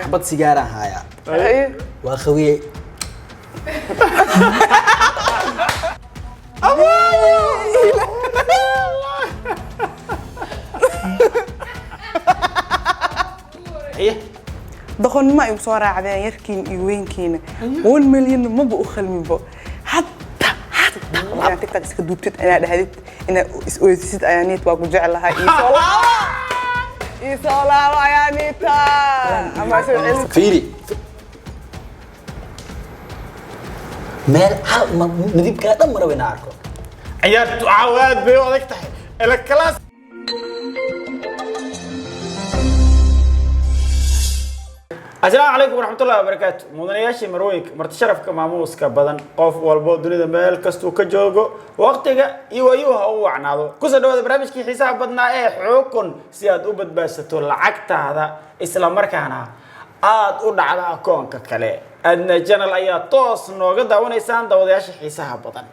Xabad sigaaraan hayaa. Waa qawiye. Haye. Doqonnimo ay soo raacdeen yarkiin iyo weynkiina. 1 million maba u khalmibo hatta hatta inaad TikTok iska duubtid, inaad dhahdid, inaad is oysisid. Ayaa niit waa ku jeclahay, ii soo laabo, ii soo laabo ayaa niita ama soo celin. Fiiri, meel hal midibkaa dhan maraba inaan arko. Ciyaartu caawa aad bay u adag tahay ila kalaas. Asalaamu calaykum waraxmatullahi wabarakaatu, mudanayaashii, marwooyinka, marti sharafka, maamuuska badan, qof walbo dunida meel kastuu ka joogo, waqtiga iyo waayuhu ha u wacnaado. Kusoo dhawaada barnaamijkii xiisaha badnaa ee Xukun, si aad u badbaadsato lacagtaada isla markaana aad u dhacda akoonka kale. Adna Channel ayaa toos nooga daawanaysaan. Daawadayaasha xiisaha badan,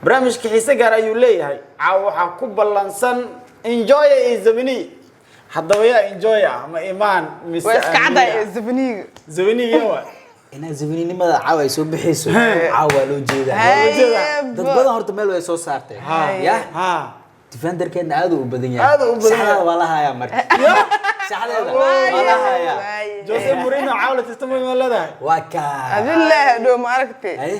barnaamijka xiise gaar ayuu leeyahay. Caawa waxaa ku ballansan Enjoy iyo Zabini. Haddaba yaa Enjoy ah, ma Imaan mise Waa iska caddahay. Amira? Zabaniga. Zabiniga waa Inaa zabininimada caawa ay soo bixayso, caawa waa loo jeedaa. Dad badan horta meel way soo saartay ya. Defenderkeedna aad uu u badan yahay. Aad uu u badan yahay. Saxdeeda waa la hayaa marka, saxdeeda waa la hayaa. Jose Mourinho caawa la tartamay ma leedahay? Waa kaa. Adilah dhow ma aragtay. Haye.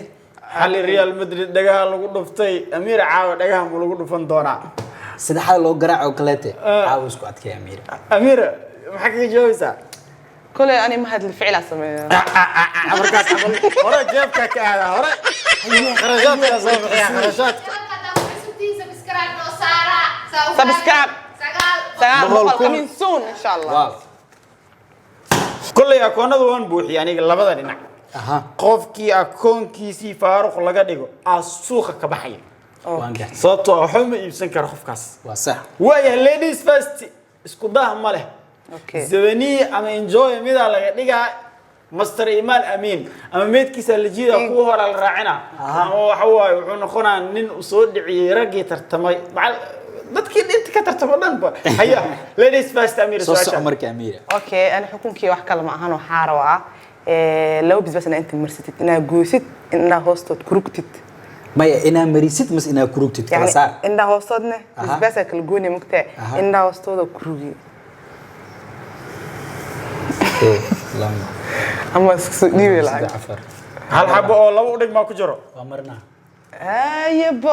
Xali Real Madrid dhagaha lagu dhuftay, Amiir caawa dhagaha ma lagu dhufan doonaa? Sida xal loo garaaco oo kaleete, caawa isku adkay Amiira. Amiira, maxaa kaga jawaabaysaa? Koley ani ma hadli, ficilaa sameeya. Markaas camal hore jeebka ka aadaa, hore kharashaadka soo bixiya, kharashaadka. Subscribe. Sagaal 100,000. boqol coming soon, insha Allah. Waaw. Kolley akoonadu waan buuxiyay aniga labada dhinac. Qofkii akoonkiisii faaruq laga dhigo aa suuqa ka baxaya. Waan gartay. Sababtoo ah waxba ma iibsan karo qofkaas. Waa sax. Waayahay, ladies first, isku dah ma leh. Zabaniya ama Enjoy midaa laga dhigaa Master Imaan Amiin, ama meedkiisa la jiida, kuwa hore la raacina, ama waxa waaye wuxuu noqonaa nin uu soo dhiciyey raggii tartamay dadkii inta ka tartamo dhanba. Haya, ladies first, Amiir. Soo soco. Su'aasha. Marka Amiira. Okay, ani xukunkii wax kale ma ahan. Waxaa rabaa laba bisbaas inaa inta marsatid, inaa goosid, indhaha hoostood ku rugtid. Maya, inaa marisid mas inaa kurugtid kala Yani saar. Indhaha hoostoodne bisbaasaa kala goynaya mugtaa. Indhaha hoostooda ku rugi. Kow, lama, ama isku soo dhiibi saddex, lacag. Afar. Hal xabo oo laba u dhig maa ku jiro. Waa marnaa. Ayabo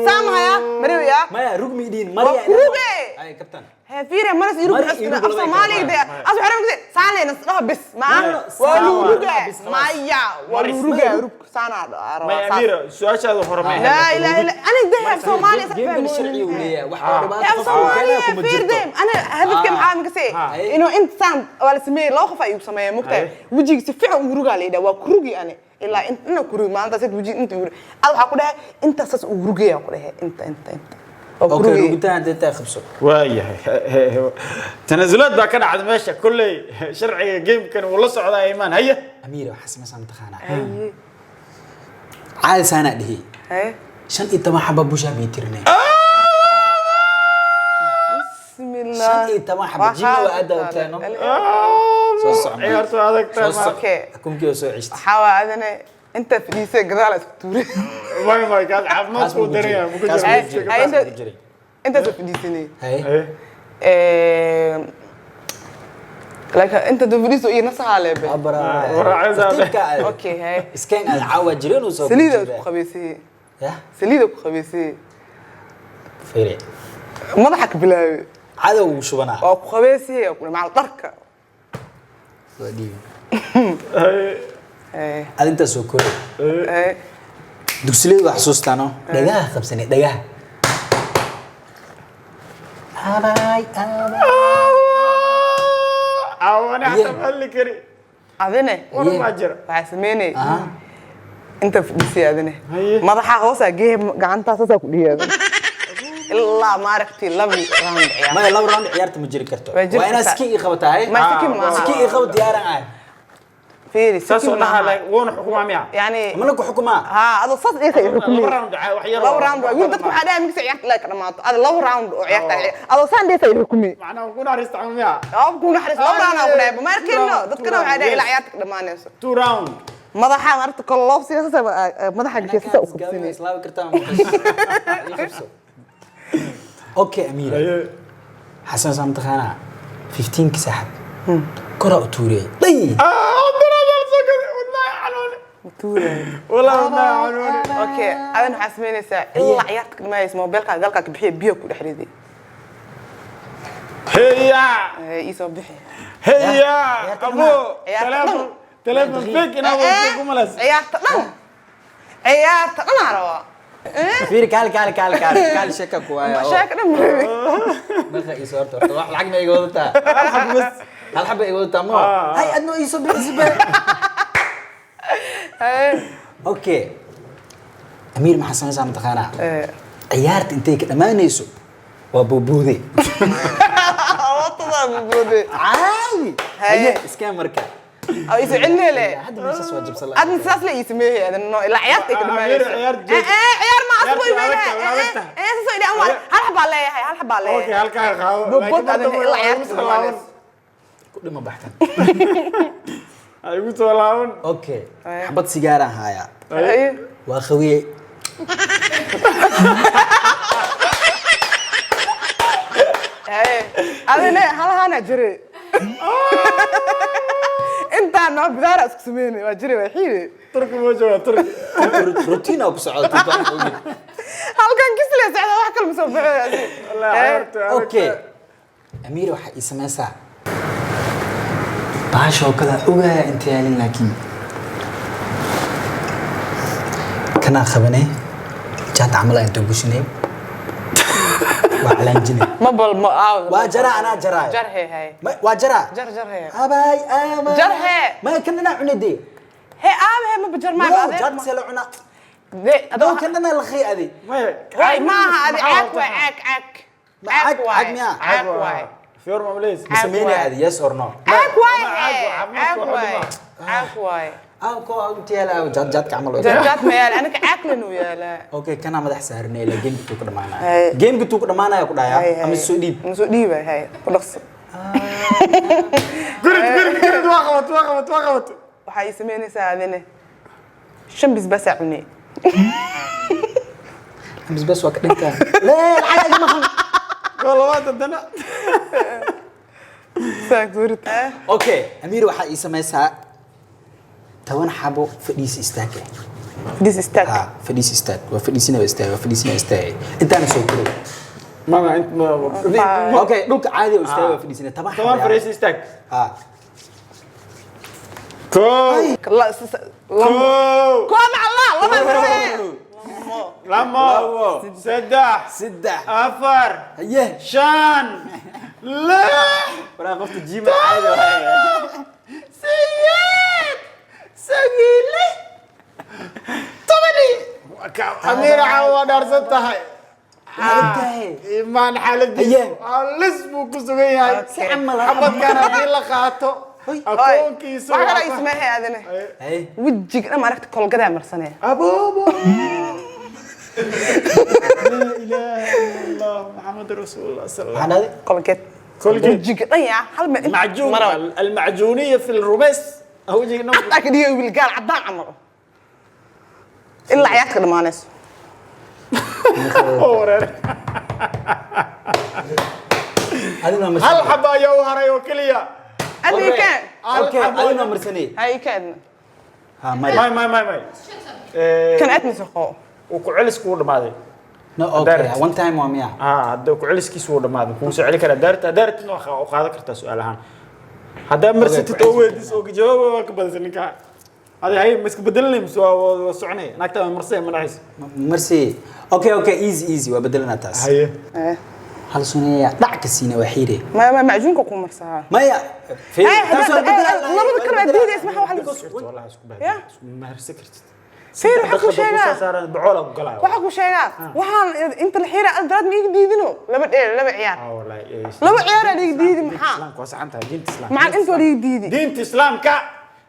saamahaya mariwaya. Maya, rugmi dhiin. Waa Mariya. kuruge. Ay kabtan. Fiire maras irugu. Mari irugu af laba Soomaaliga de as waxaa rabaa saan leena dhaho bis ma No, no, no, waa saan lagu waa. rugaa. Bis, khalas. Maya, waa Maris. lagu rugaa, rug saanaa Maya. rabaa. Amiira, su-aashaada hore ma ahayd. Laa ilaaha illa aniga de af Soomaaliya sax. Geemkan sharci uu leeyahay wax oo dhibaato af qof uu keenaa Soomaaliya kuma jirto. fiirde, ana hadafka maxaa makasay inuu intaan waa la sameeyey, laba qof ay igu sameeyeen mugtahay. Wejiga si fiican ugu rugaa la yidhaha, waa ku rugi ani ilaa inta ku rugi maalintaas wejiga inta ugu rugi. Ad waxaa ku dhahay intaas saas ugu rugaya, ku dhahay inta inta inta waa ku Okay. rugaya. Rugitaan hadday tahay qabso. Waayahay, tanasulaad baa ka dhacda meesha. Kolley sharciga gamekan wuu la socdaa. Imaan, haya. Amiira, waxaa samaysaa mataqaanaa? Caadi saanaa dhihi. Haye. 15 xaba bushaa bii tirnay. Bismillah. 15 xaba jimi waa aad ogtahay, no? Soo soco. Ciyaartu adag tahay. Soo soco. Okay. Akunkii oo soo ceshtay. Waxaa waa adane intaa fadhiisay gadaal isku tuuray. May may, kaas caafimaad Kaas kuu ma ku daraya jirin. ma ku Kaas jiro. ma ku jirin. Ay, Kaas ma ku jirin. Intaasoo fadhiisanay. Haye. Laakiin inta dad fadhiiso iyo nasahaa leebe. Waa baraa. Waraacaysaa. Tartiibka aad. Okay, haye. Iskeen aad caawa jireen uu soo Saliida jiidaa. ku qabaysay. Ya. Saliida ku qabaysay. Fiiri. Madaxa ka bilaabay. Cadow uu shubanaa. Waa ku qabaysay waa ku macal dharka. Waa dhiibi. Haye. Aad intaas soo kori. Haye. Dugsileydu waa xasuustaano dhagaha qabsanay dhagaha. Abaay, abaay. Caawane Yeah. xataa ma hadli kari. Adine War baa jira. waxaa sameynay Aha. inta fadhiisay adine. Haye. Madaxa hoosaa geehe, gacantaa saasaa ku dhihi adine ilaa maaragtay laba round ciyaar. Maya, laba round ciyaarta ma jiri karto. Waa jiri Waa inaad kartaa. ski ii qabataa, hay? Ma siki maaha. Ski ii qabo, diyaaran ahay. Fiiri, Saas oo sikin dhaha maaha. Like wuuna xukumaa miya? Yani Mana ku xukumaa? Ha, adoo saas dhehaysa i xukumay. Laba round wax yar. Laba round waay. Wiil, dadku waxaa dhahay miksa ciyaarta ilaa ka dhamaato. Ada laba round oo ciyaarta adoo saan dhehaysa i xukumay. Macnaha ku naxariista camal miya? Ab ku naxariis, laba round aan ku dhahay. Ma arkayno, dadkana waxaa dhahay ilaa Yes. ciyaarta ka dhamaanayso. Two round. Madaxa marta kolofsiga saas madaxa gashay saas u qabsanay. Islaabi kartaa ma qabso. Okay, Amira. Xasan saa mataqaanaa 15 ki saaxib koraa u tuuriyey dhay. Ah, brother, so good. Wallahi xanuuni. Tuuray. Wallahi xanuuni. Okay, adan waxaa samaynaysaa ilaa ciyaarta ka dhamaanayso moobeelkaaga galkaa ka bixiya, biyo ku dhex riday. Heya. Ii soo bixi. Heya. Ciyaarta Abu. Ciyaarta Telefoon. dhan. Telefoon fake inaa weydiiso ku malays. Ciyaarta dhan, ciyaarta dhan aan rabaa. Fiiri, kaali kaali kaali kaali kaali, sheeka ku waaya oo. Sheeka dhan ma rabi. Meeqa ii soo horta horta wax lacag ma iga wadataa? Hal xabo bas. Hal xaba iga wadataa mo? Ah. Hay, adno ii soo bixi sibe. Okay, Amiir, maxaa samaysaa mataqaanaa? Ciyaarta intay ka dhammaanayso waa buubuude. Watadaa bubuude. Caadi. Haye. Haye, iska marka. Oo isu celinele. Hadda meeshaas waa jabsan. Adna sidaas la ii sameeyay, adan no ilaa ciyaarta ay ka Amiir, dhamaanayso. ciyaar joog. Ciyaar ma asbu. Ciyaarta waa adag tahay, waa adag tahay. Sasoo idhi aan hal xabaa leeyahay, hal xabaa Okay, leeyahay. halkaa qaado. Bobod Laakiin adan hadda ilaa waa ciyaarta igu ka soo laaban. dhamaanayso. Ku dhima baxtan. Ha igu soo laaban. Okay, xabad sigaaraan haayaa. Haye. Waa qawiye. Haye, adina halahaana jire intaan noo bidaara isku sameynay waa jire, waa xiire. Turki ma joogaa Turki? Routine ku socota. Halkan kisle socda, wax kale ma soo baxo. Wallahi ciyaarta waa adag Okay, tahay. Amiir, waxaa ii samaysaa baashoo kale ogaaya inta yaalin, laakiin kanaa qabanay jaad camal inta gushinay waa calaanjinay. Ma bal ma aaw. Waa jaraa, anaa jaraayo. Jar he, haye. Waa jaraa. Jar, jar he. Abaay abaay. Jar hee. Ma kan dhanaa cunay dee. He aaw he, ma bajar No. maayo. Jaad see la cunaa? De adoo kan dhanaa laqay adi. Maya. Hay, maaha adi, Maxaa caag rabtaa? waay, caag, caag. Ma Caag caag- waay. Caag miyaa? Caag waay. Fior ma malays? Ma sameynaya adi, yes or no? Caag waay. Ma He caag waay, caag caafimaadka waay, wax caag waay. Aaw ko aaw inta yaala aaw jaad jaadka camal Jar jaad ma yaala, aniga caag lenu yaalaa. Okay, kanaa madax saarnay ilaa gameka tuu ku dhamaanaya. Hay. Gameka tuu ku dhamaanaya ku dhaya ama soo dhiib. Ma soo dhiibay, hay, ku dhaqso. Gurid, gurid, gurid, waa qabat, waa qabat, waa qabat. Waxaa ii samaynaysaa adine shan bisbaasaa cunay. Bas bas, waa ka dhintaa lee, lacag iga maqan. Waa labaad haddana. Saa gurid. Okay, Amiir, waxaa ii samaysaa 10 xabo fadhiis istaag eh. This istaag. Ha, fadhiis istaag, waa fadhiisina, waa istaag, waa fadhiisina, waa istaag, intaana soo koray. Mama, int ma. Okay, dhulka caadi oo istaag, waa fadhiisina 10 xabo. 10 fariis istaag. Ha. Kow. Lamo. Kow. Kuwa macallaa lama maree. Lamo. Saddex. Saddex. Afar. Haye. Shan. Lix. Waraa qofta jiima caadi waaye. Sideed. Sagaal. Tobani. Amiir, caawa waa dhaarsan tahay. Tahay. Imaan xaaladiisu Haye. halis buu ku sugan yahay. Okay. Si camal Xabadkan haddii la qaato, akoonkiisa Wax kale waa ii sameeyay adine. Haye. Wejiga dhan maaragta kolgadaa marsanaya. Aboobo. Laa ilaaha illa Allah, Maxamed rasuulullah sal maxaa dhahday? Kolgeed. Colgate. Wejiga dhan yaa hal meel inta معجون mara. المعجونية في الرمس وجهك نوم. Xataa ka dhigay wiil gaal caddaan camal ilaa ciyaarta ka dhamaanayso. Wareer. Adina Hal marsanay. xaba ayaa u haray oo keliya. Adiga keen. Okay, adina marsanay. Hay, keen. Ha, mari. May, may, may, may. Kan aad mise qoo. Uu ku celis kuu dhamaaday. No, okay. Direct. One time waa miya? Ah, hadda ku celiskiisu wuu dhamaaday, kuu soo celi karaa daarta daartina waa qaadan kartaa su'aal ahaan haddaa marsatid oo weydiis oo jawaaba waa ka badasay ninka adi. Hay, ma iska bedelanay mise waa soconay? Naagta ma marsay, ma dhacayso. Marsi. Okay, easy, easy, waa bedelanaa taas. Haye. Hal suneeya dhac ka siina waa xiire. Ma macjuunka ku marsaa? Maya. Hey, labada kale waa diidaysa, maxaa wax lagu- Wallahi isku Ya. bahdi isku maharsan kartid. Fiir, waxaa ku sheegaa. Saaran bacoola ku galaayo. Waxaa ku sheegaa waxaan inta la xiira daraad ma iga diidino laba dheer, laba ciyaar. Ah, wallahi Laba ciyaar aa liiga diidi, maxaa? Islaamka waa saxan tahay, diinta islaamka. Macal inta waa liiga diidi. Diinta islaamka.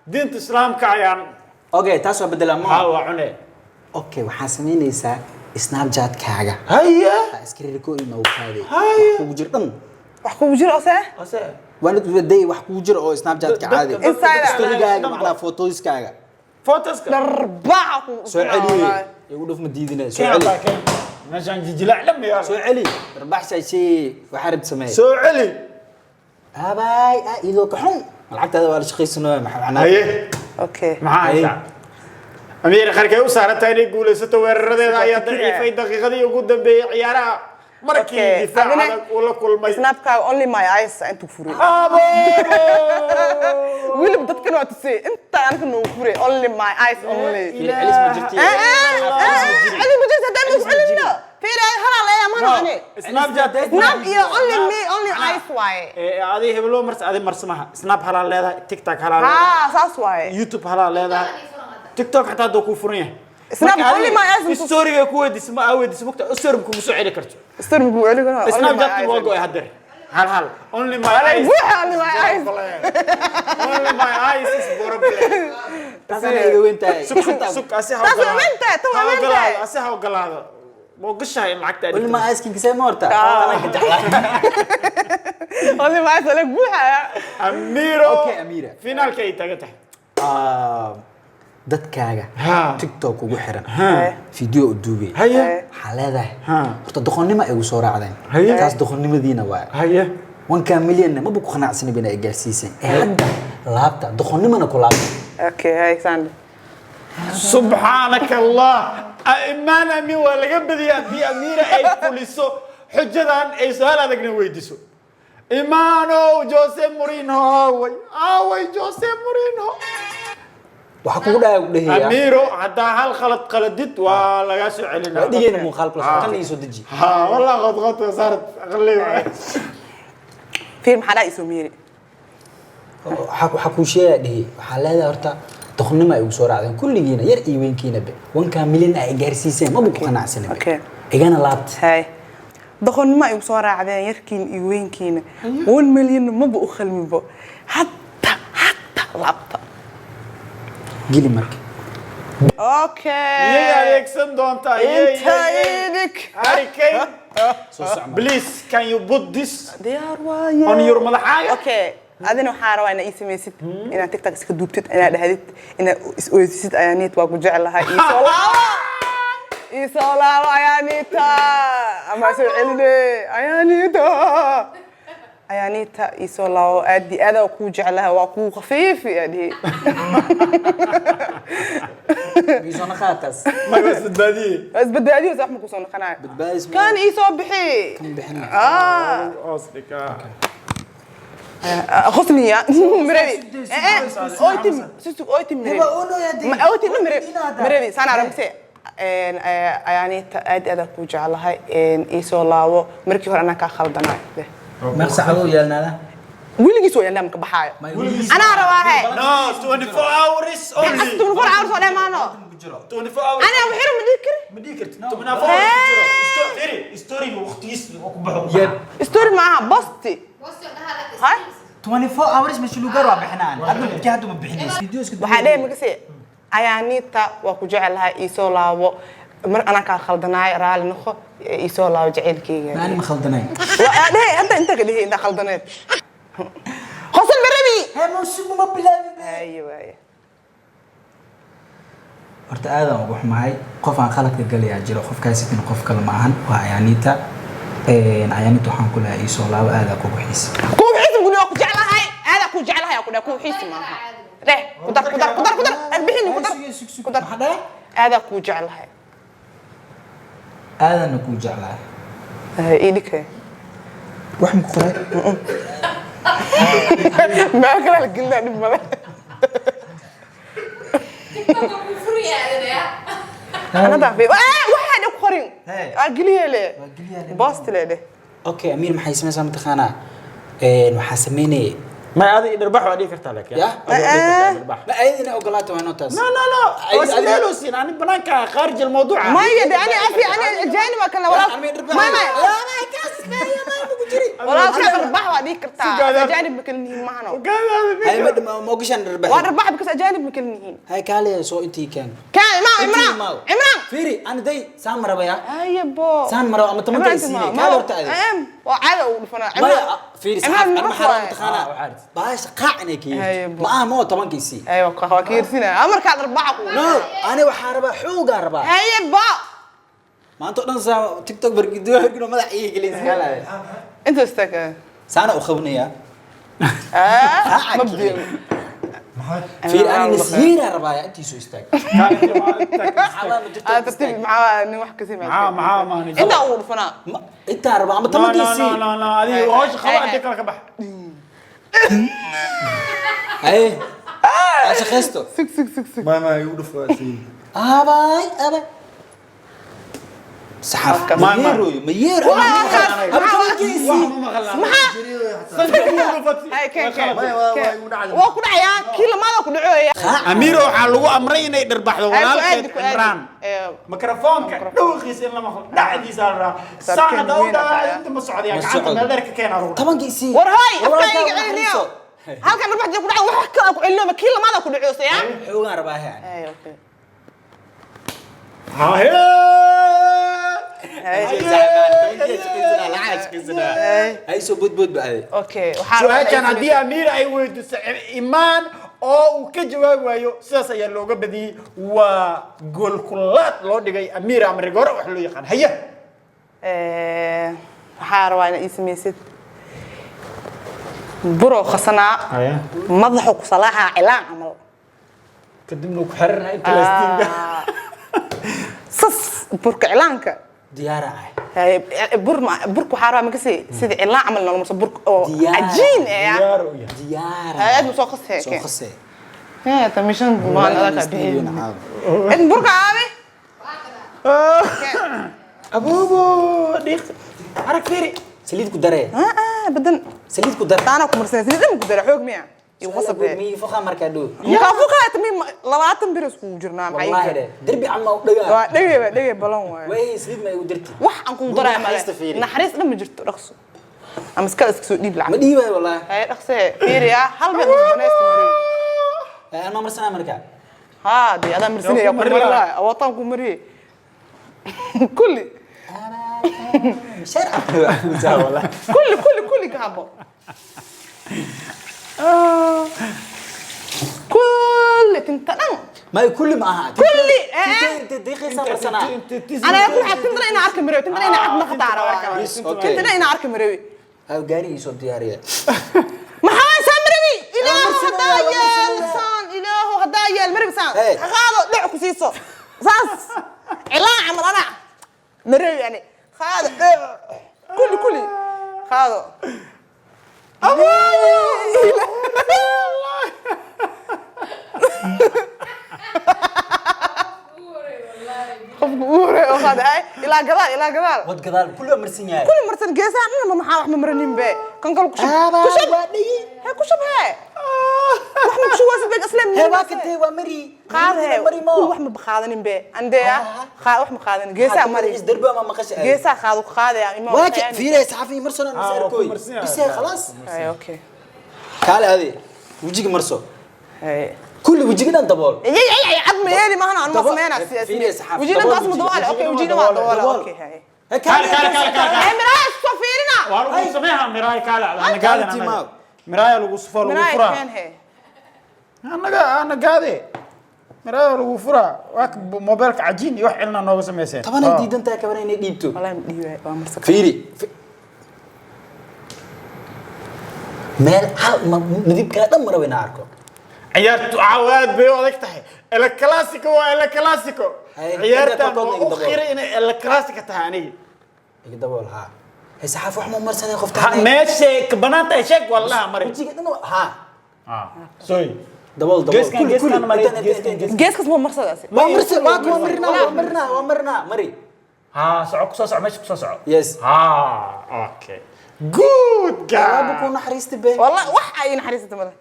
Diinta Islaamka ayaan. Okay, taas waa bedelaa ma? Ha, waa cune. Okay, waxaa samaynaysaa Snapchat-kaaga. Haya. Waxaa iska record noogu qaaday. Haye. Wax kugu jir dhan. Wax kugu jiro ose. Ase. Waana day wax kugu jira oo Snapchat-ka caadi. Inside. Storygaaga, macnaha photoskaaga. Photoska. Dharbaaca ku. Soo celi. Igu dhuf, ma diidina. Soo celi. Meeshaan jijilaac dhan ma yaalo. Soo celi. Darbaxshay shay waxaa rabta sameey. Soo celi. Abaay, ah, idoo ka xun. Lacagtaada waa la shaqaysanaya, maxaa macnaha? Haye. Okay. Maxaa haysaa? Amiir qarkay u saaran tahay inay guulaysato. Weeraradeeda ayaa daciifay daqiiqadii ugu dambeeyey ciyaaraha markii Okay. difaac Adina- adag uu la kulmay. Snapkaaga only my eyes intuu furay. Abo! Weliba dadkan waa tusay inta anka noogu furay, only my eyes only. Fiir, celis ma jirti. Celi ma jirto haddaan nagu celino. Fiir, halaa leeyahay mana ani. Snapchat. Snap iyo only me, only eyes waaye. Adi hebelo mars, adi marsamaha. Snap halaa leedahay, TikTok halaa leedahay. Haa, saas waaye. YouTube halaa leedahay. TikTok xataa hadduu kuu furan yahay. Snap Marka only adiga my eyes intuu- storyga ku weydiis ma aa weydiis mugta story kugu soo celi karto. Story mugu celi karo. Only my Snapchat eyes. waa go'ay haddeer. Hal hal. Only my eyes. Buuxa only my eyes. Only my eyes is problem. Taasana iga weyn tahay. Sug, sug, asi ha Taas waa ogolaado. weyn tahay, tan waa Ha weyn ogolaado, tahay. asi ha ogolaado. Ma ogashahay in lacagta aad Weli ma dhigto? ice cream ma horta? Tanaan ka jeclaa. Only my eyes wala buuxa. Amiro. Okay, Amira. Finaalka ay taagan tahay. Ah, dadkaaga Ha. TikTok ugu xiran Ha. video u duubay. Haye. Waxaa leedahay Ha. horta doqonnimo ay ugu soo raacdeen. Haye. Taas doqonnimadiina waa Haye. wankaa milyonna maba ku qanacsanib inay gaarsiiseen ee hadda laabta doqonnimona ku laabta. Okay, hey Sandy. Subxaanaka Allah. Imaan Amin waa laga badiyaa haddii Amiira ay fuliso xujadan ay su-aal adagna weydiiso. Imaanow, Jose Mourinho aaway? Aaway Jose Mourinho? Waxaa kugu dhaaya ku dhehaya. Amiiro, haddaa hal khalad qaladid waa lagaa soo celinaa. Waa dhigayna muuqaal kula soo tan ii soo deji. Ha, wallah qodqod wasaarat aqli. Fiir, maxaa dhahay isoo miiri? Waxaa kuu sheegaya dhihi, waxaa leedahay horta doqonnimo ay ugu soo raacdeen kulligiina, yar iyo weynkiinaba, wankaa milyan ay gaarsiiseen maba ku qanacsanib. Okay. Igana laabta. Hay, doqonnimo ay ugu soo raacdeen yarkiin iyo weynkiina, 1 million maba u khalmibo hatta hatta laabta. Geli marka. Okay. Iyay adeegsan doontaa? Inta idig. Harry Kane. Soo socma. Please, can you put this Diyaar waaye. on your madaxaaga? Okay, adina waxaa rabaa inaa ii samaysid inaad TikTok iska duubtid, inaad dhahdid, inaad is oysisid, ayaaniit waa ku jeclahay, ii soo laabo, ii soo laabo ayaaniita, ama soo celine ayaaniita, ayaaniita ii soo laabo, aad iyo aad waa kuu jeclahay, waa kuu khafiifi aa dhihi. Miisoo naqaataas. Maga isbadbaadiye. Waa isbadbaadiyo, sax ma kusoo noqonayo. Badbaadis ma- Kan ii soo bixi. Kan bixina. Ah. Hoos dhig, ah. خصني مريبي اوتي سوسو اوتي مريبي. Heba, ono ya dee. ما اوتي مريبي. Inaada. مريبي سانا رمسي ayaaniita aad aad ku jeclahay, ii soo laabo, markii hore anaa kaa khaldanay. Meeq saacadoo yeelnaada? Weligiis waa yandam ka baxaayo, anaa rabaa he. No, 24 hours only. 24 hours oo dhamaano. 24 hours. Anaa waxyar ma dhihi kari. Ma dhihi kartid. 24 hours ku jiro. Firi, storyga waqtigiis uu ku baxo. Yep. Story maaha, bosti hay. 24 hours mashluugaar waa bixinaan hadda midkii, hadda ma bixinaysa video iska. Waxaa dhehe makase, ayaaniita waa ku jeclahay, ii soo laabo, mar anaa kaa khaldanaay, raali noqo, ii soo laabo jaceylkeyga. Maani ma khaldanayn. Waa dhehe hadda inta ka dhehe inta khaldaneed qosol marabi. Hee, mawsimu ma bilaabin. Haye waaye. Horta aadaan ugu xumahay, qof aan khaladka galayaa jiro, qofkaasitin qof kale ma ahan, waa ayaaniita. Ayaaniita waxaan ku lehay iisoo laabo, aadaa kugu xiisa. Kuwa xiisi guli waa ku jeclahay, aadaa ku jeclahay, ku dheh, kuwa xiisi maaha, dheh, ku dar, ku dar, ku dar, ku dar, bixin, ku dar, ku dar. Maxaa dhahay? Aadaa kuu jeclahay. Aadana kuu jeclahay. Haye, ii dhig hee. Wax ma ku qoray? Meel kale la gelinaa, dhib male. TikTok ku furiyaa. Anadaa fi waxaa dhib ku qorin. Hee. Waa geliye le. Waa geliye le. Boosti le dheh. Okay, Amiir, maxay samaysaa mataqaanaa? Waxaa sameynaya Ma adi dhirbax waa dhihi kartaa laakiin. Ya? Adi waa dhihi kartaa dhirbax. Ma ayadina ogolaata waa inoo taas. No, no, no. Ay- Waa ani banaanka khaarij الموضوع. Maya de ani afi ani ajaanib kala walaal. Amiir, dhirbax. Maya maya. Walaalkaa dharbax waa dhihi kartaa. Sugaada. Ajaanib ma kala nihiin mahano. Hay ma ogashaan dharbax. Waa dharbax because ajaanib ma kala nihiin. Hay kaaliya soo intii keen. Kaan imaam Intii Imraan. imaw. Imraan. Fiiri ana day saan ma rabaya. Haya bo. Saan ma rabo ama tobanka Imraan isiinay. inta Kaal ma- horta adeeg. Waa caada ugu dhufanaa. Maya Imraan. fiiri Imraan saxaaf ma maxaa waaye. taqaanaa. Waxaa jirta. Baasha qaac inay ka Haye yeerto. bo. Ma aha moo tobanka isii. Aywa waa ka yeersinaya. Amarkaa dharbaxa ku. No, ani waxaa rabaa xoogaa rabaa. Haye bo. Maanta oo dhan saa TikTok barkido hergino madax iiga gelin iskaalaya. Inta istaag. Saana u qabnayaa. Ah, ma biyo. Fiiri ani nasiira rabaa intii soo istaag. Maxaa ma jirto? Ah, tartiib maxaa nin wax ka sii Maxaa maxaa maani? Inta ugu dhufanaa. Intaa rabaa ama No tobanka no isii. no no no adiga hawsha qaba inta kale ka bax. Haye. Aa shaqaysto. Sug sug sug sug. Ma igu dhufo asiin. Aabay aabay. Saxaaf. Ma- Ma yeeroy, ma yeero. Ama tobanka isii. Wax ma maqlaan. Maxaa? Sanka ugu dhufatay. Hay keen keen. Maya waa igu dhacday. Waa ku dhacayaa kii lamaada ku dhacoya. Amiiro waxaa lagu amray inay dharbaxdo Ay, ku aadi walaalkeed ku aadi. Imraan. Ee, Mikrofoonka dhawqiisa in la maqlo dhacdiisa la rabaa. Sarkeen Saan hadda u weyn dhawaacay ayaa. inta ma socdaya Ma gacanta socdo. meel dheer ka keenaa lagu dhahay. Tobanka isii. War hoy, afkaa Walaalkaa iga celiniyo. naxariiso. Halkan dharbax jira ku dhaca wax kale ku celino ma kii lamaada ku dhacoosa yaa. Xoogaan rabaa haa. Ay, okay. Haye. Hay. Hay soo boodbood ba aday. Okay, waxaa Su-aashan haddii Amiir ay weydiiso Imaan oo uu ka jawaabi waayo sidaas ayaa looga badiyey waa goolkulaad loo dhigay Amiir ama rigoore wax loo yaqaan haya. Ee, waxaa rabaa inaad ii samaysid buro khasanaa Haya. madaxu ku salaaxaa cilaan camal. Kadibna uu ku xiriirnaa inta laastiinka. Sas burka cilaanka. Diyaar ah. Hay, bur burka waxaa rabaa makasi sida cilaan camal nolol marso burka oo Diyaar. cajiin eh ah. Diyaar u yahay. Diyaar. Hay, aad ma soo qasay Soo qasay. Hee, tamishan maan adag ka bixin. In burka aabe. Abuubo dhiiq. Arag fiiri. Saliid ku daree. Ah, ah, badan. Saliid ku dar. Taana ku marsanay saliid dhan ku dara xoog miya. Iyo wasab eh. Mii foqa markaa dhow. Markaa fuqaa tami 20 bir isku jirnaa maxay. Wallaahi de derbi cama u dhagaa. Waa dhagay waa dhagay balan waay. Way saliid ma igu dirti. Wax aan kugu daraya male. Naxariista fiiri. Naxariis dhan ma jirto dhaqso. Ama iska iska soo dhiib Ma lacag. dhiibayo wallaahi. Hay dhaqsee fiiri ah hal meel banaysta mariyo. Aan ma marsanaa markaa. Haa, dee adaa marsinaya ku Yaa ku mari mariyaa. lahaa. Awootaan ku mariyay. Kulli Mishaar cama wallaahi. kulli kulli kulli ka habo. Kulli tinta dhan. Ma kulli ma aha. Kulli, eh. Inta deeqaysa marsanaa. Anaa ku waxaa tinta dhan inaan arki mariyo tinta dhan inaan cad naqataa rabaa. Yes, okay. Tinta dhan inaan arki mariyo. Ha gaari ii soo diyaariya. Maxaa saan marabi? Ilaahu marsinaya, haddaa waa yeel marsinaya. saan, ilaahu haddaa yeel marabi saan. Hey. Qaado dhac ku siiso. Saas. Cilaa camal anaa. Marabi yani. Qaado dhac. Kulli kulli. Qaado. Qofku ugu horeeya oo qaada. Ay, ilaa gadaal, ilaa gadaal. Wad gadaal kulli waa marsan yahay. Kulli marsan geesaha dhan ma maxaa wax ma maranin be. Kan kale ku shub. Aabaa, Ku shub. waa dhayi. Hee, ku shub hee. Wax ma ku shub waa sidbeeg asleem. Hee waa katee waa mari. Qaad hee. Mari mo. Kuwa wax ma qaadanin be. Andee ah. Qaad wax ma qaadanin. Geesaha mari. Darbi ama maqashay. Geesaha qaado qaadaya ima. Waa ka fiiray saxafi marsan aan Ah, waa ku arkoy. marsan yahay. Bisee khalaas. Hay okay. Kaale adi. Wajiga marso. Hay. Kulli wajiga dhan dabool. Yay yay yay cad ma yeeli maahan aan ma Dabool. sameynaa siyaasi. Fiiriye saxaaf. Wajiga Dabool taas ma wajiga. daboole. Okay, Wajiga wajiga waa waa daboole. dabool. Okay, hay. Hee Kaale kaale kaale kaale. Hey, miraha soo fiirina. Waa lagu sameeyaa miraay kaale ana gaadin Kaale anaga. timaw. Miraaya lagu sufo lagu Miraha furaa. keen hee. Anaga ana gaade. Miraaya lagu furaa. Waa ka mobilka cajiin iyo wax cilna nooga sameyseen. Toban ay diidan tahay kaban inay dhiibto. Wallahi ma dhiibay waa marsan. Fiiri. Meel hal midibkaa dhan maraba inaan arko. Ciyaartu caawa aad bay u adag tahay. El Clasico waa El Clasico. Hay, Ciyaartan inta waa korkoodna u iga dabool. qiray inay El Clasico tahay aniga. Iga dabool haa. Hee saxaaf wax ma marsanay Ha, qoftaan. meeshay ka banaan tahay sheeg wallahi mari. Wajiga dhan haa. Ah, sorry. Dabool dabool. Geeskan, Kulli geeskan kulli. mari, Intaan, intaan, geeskan, intaan. Geeskas ma marsadaasi. Waa marsan waa waa marinaa waa marinaa waa marinaa mari. Ha, soco ku soo soco meesha ku soo soco. Yes. Ha, okay. Good Aaba guy. ku naxariista be. Wallahi wax ay naxariisata male.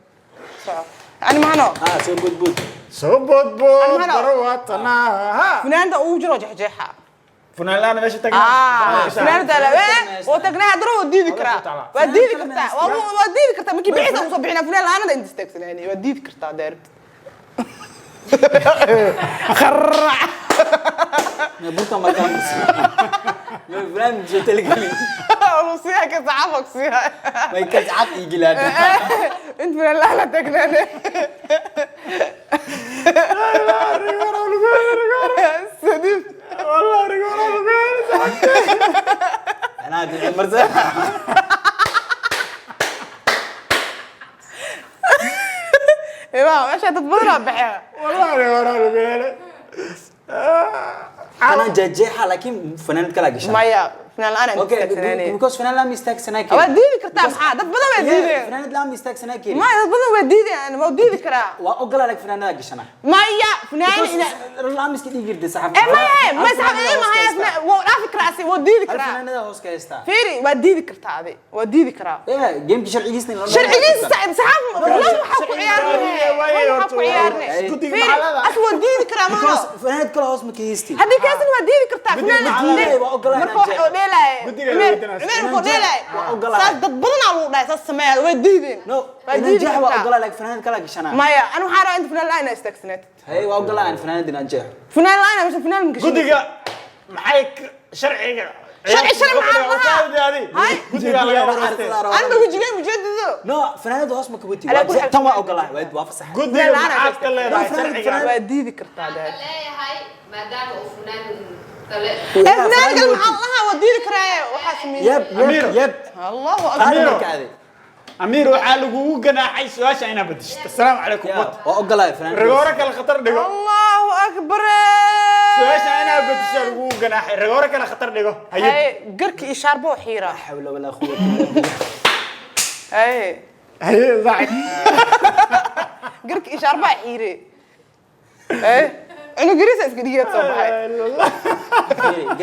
Soco. Ani mahano. Haa soo boodbood. Soo boodbood Anmano. baro waa tanaa. Ha. Funaanda ugu jiro jeexjeexa. Funaan la'aan meesha tagnaa. Funaanada la oo tagnaa haddana waa diidi karaa, waa diidi kartaa, waa diidi kartaa. Markii bixisa usoo bixinaa funaan la'aanada inta istaagsanayni, waa diidi kartaa haddaa rabtid. Qarrac. Burka markaa barnaamij telegelin. Lusiyaa ka saxafa kusiiyaa. Way ka cad ii gilaad. Inta funaan la'aan la tagnaane. Sadiif. Wallah, rigoora lagu helay. Anaa dii marsa. Imaa meesha dad badanaa baxee. Wallah, rigoora lagu helay. Anaa jeexjeexa, laakiin fanaanad kala gashaa. Maya, funaan la'aan inta Okay, istaagsanayni. because fanaan la'aan ma istaagsanaa keli. Waa diidi kartaa, maxaa dad badan waa diideen. Fanaanad la'aan ma istaagsanaa keli. Maya, dad badan waa diideen, waa diidi karaa. Waa ogolaa, laakiin fanaanada gashana. Maya, funaanad ina la'aan ma iska dhigi jirtay saxafa. Eh, maya, ma saxab eh, ma haya, waa dhaafi karaa asi, waa diidi Hal karaa. fanaanada hoos ka haystaa. Fiiri, waa diidi kartaa adi, waa diidi karaa. Yeah, gameki sharcigiisna in la Sharcigiisa saaxib saxaaf la waxaa ku ciyaarnay, Waaye, waxaa ku ciyaarnay. Guddiga Fiiri, maxaa leedahay? as waa diidi karaa maano. Because fanaanad kale hoos ma ka haystin. Haddii kaasin waa diidi kartaa Guddiga funaan. maxaa leedahay? Waa ogolahay Marka wax oo dheelaaye Guddiga Cumeer weydiinaysa. Cumeer wuxuu dheelaaye. Waa ogolahay. Saas dad badanaa lagu dhahay saas sameeyaa, way diideen. No, waa inaan diidi jeex waa kartaa. ogolaa, laakiin fanaanad kala gashana. Maya, anu waxaa rabaa inta funaan la'aan inaa istaagsaneed. Hey, waa ogolaa aan fanaanad inaan jeexo. Funaan la'aan meesha funaan ma gashin. Guddiga maxay sharciga? Sharci sharci maxaa lahaa? Hay. Guddiga laga waraystay. Anba wejigay mujeedado. No, fanaanad hoos ma ka wati. Alaa kulli xaal. Tan waa ogolaa, waa fasax. Guddiga maxaad ka leedahay sharciga? Waa diidi kartaa Waxaan dad. leeyahay maadaama uu funaan kale Eh, funaan kale maxaa lahaa? Waa diidi karaa, waxaa sameeyey. Yep, yep, Amiiro. yep. Allahu akbar. Qaali Amiiro. marka aaday. Amiir, waxaa lagugu ganaaxay su-aasha inaad bedeshid. Asalaamu calaykum. Yeah, waa ogolaa fanaanad. Rigooro kale khatar dhigo. Allahu akbar. Su-aasha inaad bedeshaa lagugu ganaaxay. Rigooro kale khatar dhigo. Haye. Hay, garki iyo shaarbo xiira. La xawla walaa quwwata illa billah. Hay. Haye, saaxib. Garki iyo shaarbo xiire. Eh, cunug yariisa iska dhigeed soo baxay. Fiiri,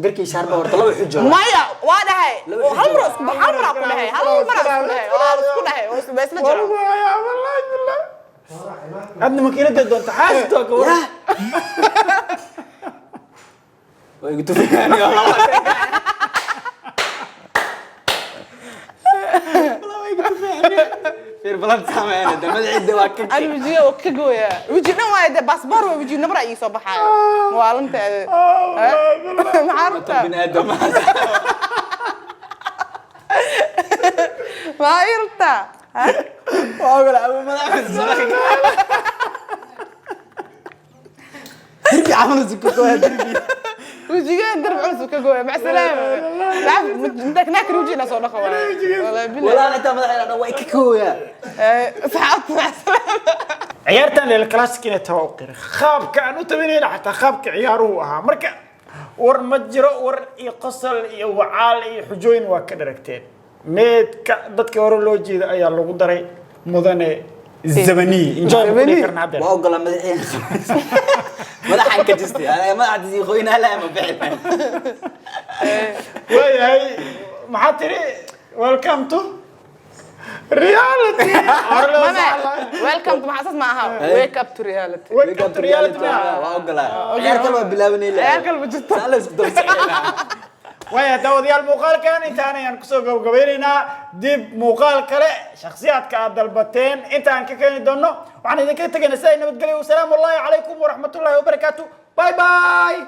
garkii shaarba horta laba xujo. Maya, waa dhahay. Laba Oo, hal mar xujo. isku hal mar ku dhahay, hal mar isku dhahay, waa isku dhahay, waa isku isla jira. Adna makiinada doonta xaasto ka war. Yah. Waa igu tufayaan, waa laba. Wallah, waa igu tufayaan. Fiir, balan saameeyana, de madaxiida waa ka Ani wejiga waa ka gooyaa, weji dhan waaye dee, baasboor waa weji nabra ii soo baxaayo maalinteeda. Maxaa rabtaa? Bini aadam. Maxaa ii rabtaa? Ha? Waa ogolaa, ama madaxa soo dirbi camal isku kooya dirbi. Wejiga darb culus uu ka gooyaa. Mac salaama, intaak naakir wejiga soo dhaqo waaye. Wallahi billahi. Walaa inta madaxa dhan waa ka kooya. Saxaabta, mac salaama. Ciyaartan El Clasico inay tawa u qiray qaabka aan u tabinayna, xataa qaabka ciyaaruhu ahaa. Marka war ma jiro, war iyo qosol iyo wacaal iyo xujooyin waa ka dharagteen. Meedka dadkii hore loo jeeda ayaa lagu daray mudane Zabaniy. Enjoy ma ku dhihi karnaa haddeer? Waa ogolaa, madaxiina madaxaan ka jistay, madaxdiisii qoynaa laa ma bixin. Waayahay, maxaa tiri? Welcome to reality. Hore loo Mama, socdaa. welcome to maxaa saas ma aha. Wake up to reality. Wake up to reality. Waa ogolaa, ciyaar kale waa bilaabanay. Ciyaar kale ma jirto. Saa la isku daba socdaa. Waaya daawadayaal, muuqaalkan intaan ayaan kusoo gabagabeynaynaa. Dib muuqaal kale shakhsiyaadka aad dalbateen inta aan ka keeni doono, waxaan idinkaga tegaynaa siday nabadgelyo. Wasalaamu allahi calaykum waraxmatullaahi wabarakaatu. Bye bye.